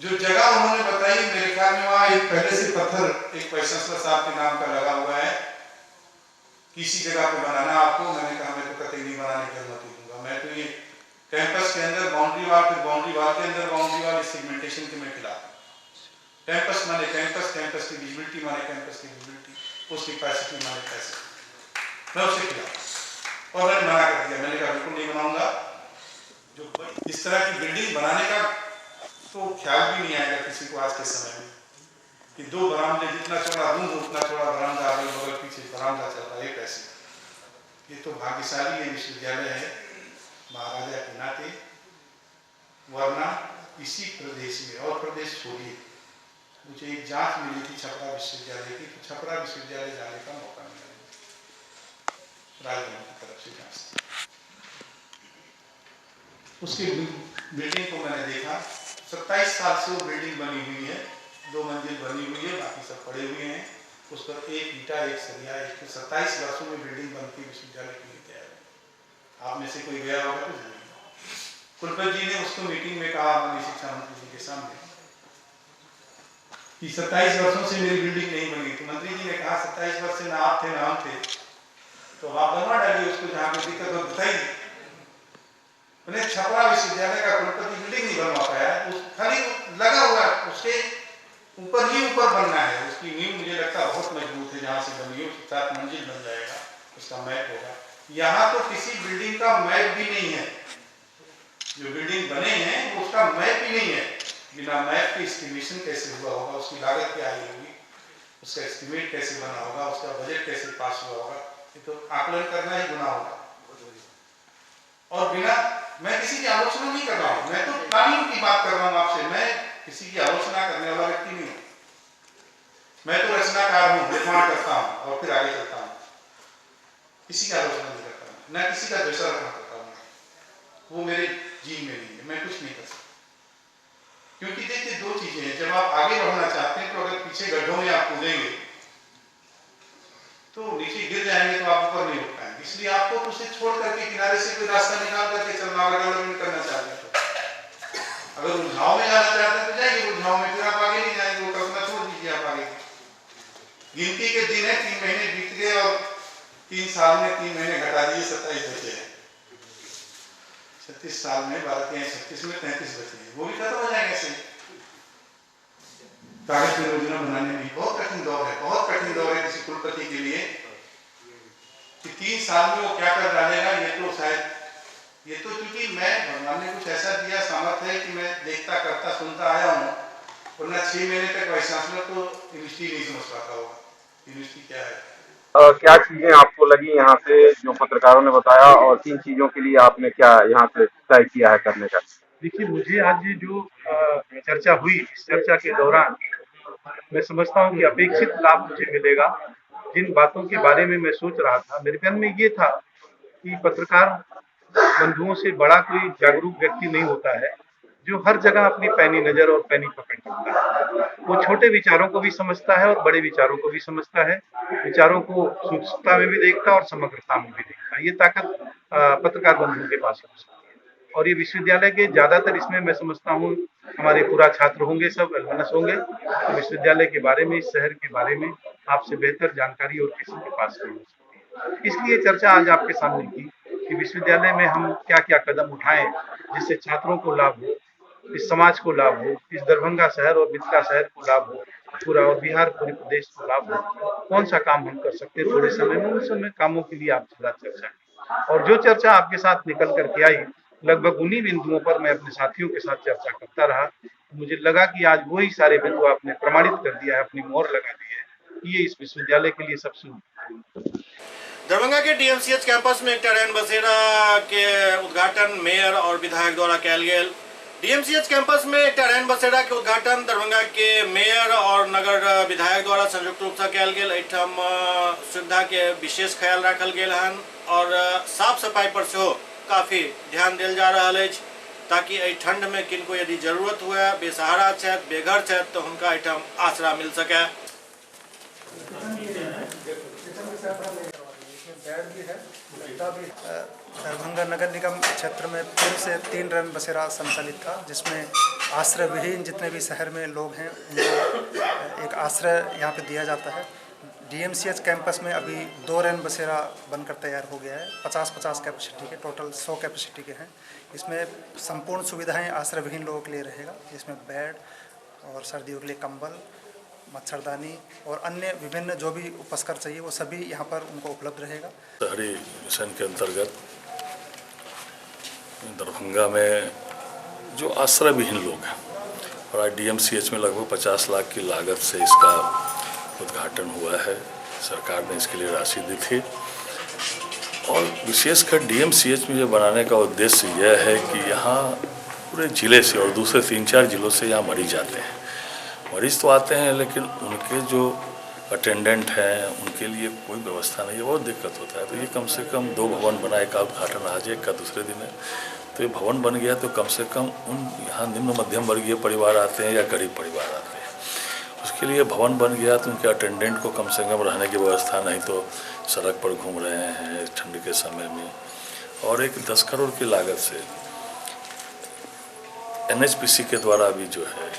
जो जगह उन्होंने बताई मेरे ख्याल में वहाँ एक पहले से पत्थर एक वाइस चांसलर साहब के नाम का लगा हुआ है, किसी जगह पे बनाना आपको। मैंने कहा मैं तो कतई नहीं बनाने की अनुमति दूंगा, मैं तो ये कैंपस के अंदर बाउंड्री वाल, फिर बाउंड्री वाल के अंदर बाउंड्री वाल, इस सेगमेंटेशन के मैं खिलाफ हूँ। कैंपस माने कैंपस, कैंपस की विजिबिलिटी माने कैंपस की विजिबिलिटी, उसकी कैपेसिटी माने कैपेसिटी, मैं उसके खिलाफ। और मैंने मना कर दिया, मैंने कहा बिल्कुल नहीं बनाऊंगा। जो इस तरह की बिल्डिंग बनाने का तो ख्याल भी नहीं आएगा किसी को आज के समय में कि दो बरामदे, जितना चौड़ा रूम उतना चौड़ा बरामदा, अगल बगल पीछे बरामदा चल रहा है, कैसे? ये तो भाग्यशाली ये विश्वविद्यालय है महाराजा के नाते, वरना इसी प्रदेश में और प्रदेश छोड़िए, मुझे एक जांच मिली थी छपरा विश्वविद्यालय की, तो छपरा विश्वविद्यालय जाने का मौका मिला राजभवन की तरफ से जांच। उसकी बिल्डिंग को मैंने देखा, 27 साल से वो बिल्डिंग बनी हुई है, 2 मंजिल बनी हुई है, बाकी सब पड़े हुए हैं। उस पर एक ईटा, एक सरिया, एक 27 वर्षों में बिल्डिंग बनती विश्वविद्यालय के लिए तैयार है। आप में से कोई गया होगा तो जानेगा। कुलपति जी ने उसको मीटिंग में कहा माननीय शिक्षा मंत्री जी के सामने कि 27 वर्षों से मेरी बिल्डिंग नहीं बनी। तो मंत्री जी ने कहा 27 वर्ष से ना आप थे ना हम थे, तो आप बनवा डालिए उसको, जहाँ कोई दिक्कत हो बताइए। उन्हें छपरा विश्वविद्यालय का कुलपति बिल्डिंग नहीं बनवा पाया, उस खाली लगा हुआ उसके ऊपर ही ऊपर बनना है। उसकी नींव मुझे लगता है बहुत मजबूत है, जहाँ से बनी है उसके साथ मंजिल बन जाएगा, उसका मैप होगा। यहाँ तो किसी बिल्डिंग का मैप भी नहीं है, जो बिल्डिंग बने हैं उसका मैप भी नहीं है। बिना मैप के एस्टिमेशन कैसे हुआ होगा, उसकी लागत क्या आई होगी, उसका एस्टिमेट कैसे बना होगा, उसका बजट कैसे पास हुआ होगा, ये तो आकलन करना ही गुनाह होगा। और बिना, मैं किसी की आलोचना नहीं कर रहा हूँ, मैं तो प्लानिंग की बात कर रहा हूँ आपसे, मैं किसी की आलोचना करने वाला व्यक्ति नहीं हूँ। मैं तो रचनाकार हूँ, निर्माण करता हूँ और फिर आगे चलता हूँ। किसी की आलोचना नहीं करता, न किसी का द्वेषारोपण करता हूँ, वो मेरे जीन में नहीं है, मैं कुछ नहीं कर सकता। क्योंकि देखिए दो चीजें हैं, जब आप आगे बढ़ना चाहते हैं तो अगर पीछे गड्ढों में आप कूदेंगे तो नीचे गिर जाएंगे, तो आप ऊपर नहीं उठ पाएंगे। इसलिए आपको तो उसे छोड़ करके किनारे से कोई रास्ता निकाल करके चलना होगा। डेवलपमेंट करना चाहते हैं तो, अगर उलझाव में जाना चाहते हैं तो जाएंगे उलझाव में, फिर आप आगे नहीं जाएंगे, वो कल्पना छोड़ दीजिए आप आगे। गिनती के दिन है, 3 महीने बीत गए और 3 साल में 3 महीने घटा दिए, 27 बचे हैं। 36 साल में 12 36 में 33 बचे हैं, वो भी खत्म हो जाएंगे ऐसे ही। कागज की योजना बनाने में बहुत कठिन दौर है, बहुत कठिन दौर है किसी कुलपति के लिए कि 3 साल में वो क्या कर डालेगा। ये तो शायद, ये तो क्योंकि मैं, भगवान ने कुछ ऐसा दिया सामर्थ्य है कि मैं देखता करता सुनता आया हूँ, वरना 6 महीने तक वाइस चांसलर तो यूनिवर्सिटी नहीं समझ पाता होगा यूनिवर्सिटी क्या है। क्या चीजें आपको लगी यहाँ से जो पत्रकारों ने बताया, और किन चीजों के लिए आपने क्या यहाँ से तय किया है करने का? देखिए, मुझे आज जो चर्चा हुई, इस चर्चा के दौरान मैं समझता हूँ कि अपेक्षित लाभ मुझे मिलेगा। जिन बातों के बारे में मैं सोच रहा था, मेरे मन में ये था कि पत्रकार बंधुओं से बड़ा कोई जागरूक व्यक्ति नहीं होता है जो हर जगह अपनी पैनी नजर और पैनी पकड़ सकता है। वो छोटे विचारों को भी समझता है और बड़े विचारों को भी समझता है, विचारों को सूक्ष्मता में भी देखता है और समग्रता में भी देखता है। ये ताकत पत्रकार बंधुओं के पास हो सकती है। और ये विश्वविद्यालय के ज़्यादातर इसमें मैं समझता हूँ हमारे पूरा छात्र होंगे, सब एलमनस होंगे, तो विश्वविद्यालय के बारे में, इस शहर के बारे में आपसे बेहतर जानकारी और किसी के पास नहीं हो सकती। इसलिए चर्चा आज आपके सामने की कि विश्वविद्यालय में हम क्या क्या कदम उठाएं जिससे छात्रों को लाभ हो, इस समाज को लाभ हो, इस दरभंगा शहर और मिथिला शहर को लाभ हो पूरा, और बिहार पूरे प्रदेश को लाभ हो। कौन सा काम हम कर सकते हैं थोड़े समय में, उस समय कामों के लिए आपके साथ चर्चा की। और जो चर्चा आपके साथ निकल करके आई, लगभग उन्हीं बिंदुओं पर मैं अपने साथियों के साथ चर्चा करता रहा। मुझे लगा कि आज वही सारे बिंदु आपने प्रमाणित कर दिया है, अपनी मोहर लगा दी है कि ये इस विश्वविद्यालय के लिए सबसे। दरभंगा के डीएमसीएच कैंपस में एक रैन बसेरा के उद्घाटन मेयर और विधायक द्वारा कयल गेल। डीएमसीएच कैंपस में एक रैन बसेरा के उद्घाटन दरभंगा के मेयर और नगर विधायक द्वारा संयुक्त रूप से कयल गेल। एहिठाम सुविधा के विशेष ख्याल राखल गेल हन और साफ सफाई पर सेहो काफी ध्यान देल जा रहल अछि, ताकि एहि ठंड में किनको यदि जरूरत हुए, बेसहारा छथि, बेघर छथि, तो हुनका एहिठाम आसरा मिल सके। दरभंगा नगर निगम क्षेत्र में पूर्व से 3 रैन बसेरा संचालित था, जिसमें आश्रय विहीन जितने भी शहर में लोग हैं उनको एक आश्रय यहाँ पे दिया जाता है। डीएमसीएच कैंपस में अभी 2 रैन बसेरा बनकर तैयार हो गया है, 50-50 कैपेसिटी के, टोटल 100 कैपेसिटी के हैं। इसमें संपूर्ण सुविधाएं आश्रय विहीन लोगों के लिए रहेगा, जिसमें बेड और सर्दियों के लिए कंबल, मच्छरदानी और अन्य विभिन्न जो भी उपस्कर चाहिए वो सभी यहाँ पर उनको उपलब्ध रहेगा। शहरी मिशन के अंतर्गत दरभंगा में जो आश्रय विहीन लोग हैं, और आज डीएमसीएच में लगभग 50 लाख की लागत से इसका उद्घाटन हुआ है। सरकार ने इसके लिए राशि दी थी और विशेषकर डीएमसीएच में ये बनाने का उद्देश्य यह है कि यहाँ पूरे ज़िले से और दूसरे 3-4 ज़िलों से यहाँ मरीज आते हैं। मरीज तो आते हैं लेकिन उनके जो अटेंडेंट हैं उनके लिए कोई व्यवस्था नहीं है, बहुत दिक्कत होता है। तो ये कम से कम 2 भवन बना, एक का उद्घाटन आज, एक का दूसरे दिन है। तो ये भवन बन गया तो कम से कम उन यहाँ निम्न मध्यम वर्गीय परिवार आते हैं या गरीब परिवार आते हैं, उसके लिए भवन बन गया तो उनके अटेंडेंट को कम से कम रहने की व्यवस्था, नहीं तो सड़क पर घूम रहे हैं ठंड के समय में। और एक 10 करोड़ की लागत से एनएचपीसी के द्वारा भी जो है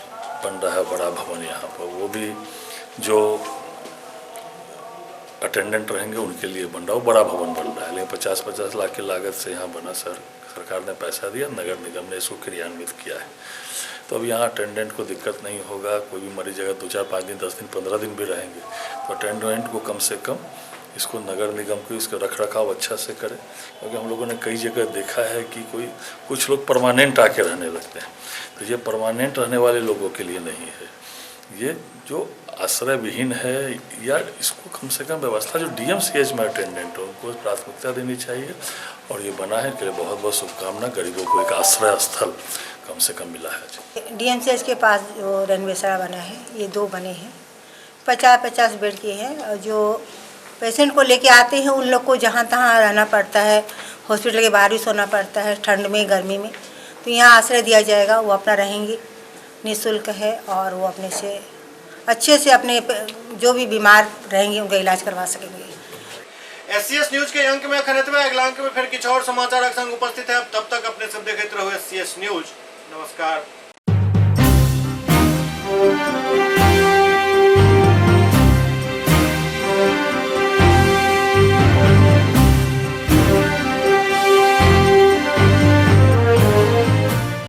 बन रहा है बड़ा भवन यहाँ पर, वो भी जो अटेंडेंट रहेंगे उनके लिए बन रहा है, वो बड़ा भवन बन रहा है। लेकिन 50-50 लाख की लागत से यहाँ बना, सर सरकार ने पैसा दिया, नगर निगम ने इसको क्रियान्वित किया है। तो अब यहाँ अटेंडेंट को दिक्कत नहीं होगा, कोई भी मरीज अगर 2, 4, 5 दिन, 10 दिन, 15 दिन भी रहेंगे तो अटेंडेंट को कम से कम इसको नगर निगम को इसका रख रखाव अच्छा से करे। क्योंकि हम लोगों ने कई जगह देखा है कि कोई कुछ लोग परमानेंट आके रहने लगते हैं, तो ये परमानेंट रहने वाले लोगों के लिए नहीं है, ये जो आश्रय विहीन है या इसको कम से कम व्यवस्था जो डीएमसीएच में अटेंडेंट हो उनको प्राथमिकता देनी चाहिए। और ये बना है के लिए बहुत बहुत शुभकामना, गरीबों को एक आश्रय स्थल कम से कम मिला है। डीएमसीएच के पास जो रन बसेरा बना है, ये 2 बने हैं, 50-50 बेड के हैं। और जो पेशेंट को लेके आते हैं उन लोग को जहाँ तहाँ रहना पड़ता है, हॉस्पिटल के बाहर भी सोना पड़ता है ठंड में गर्मी में, तो यहाँ आश्रय दिया जाएगा, वो अपना रहेंगे, निःशुल्क है और वो अपने से अच्छे से अपने जो भी बीमार रहेंगे उनका इलाज करवा सकेंगे। एससीएस न्यूज के अंक में अखन एतबे, अगला अंक में फिर किछु और समाचारक संग उपस्थित है। तब तक अपने सब देखैत रहू एससीएस न्यूज। नमस्कार।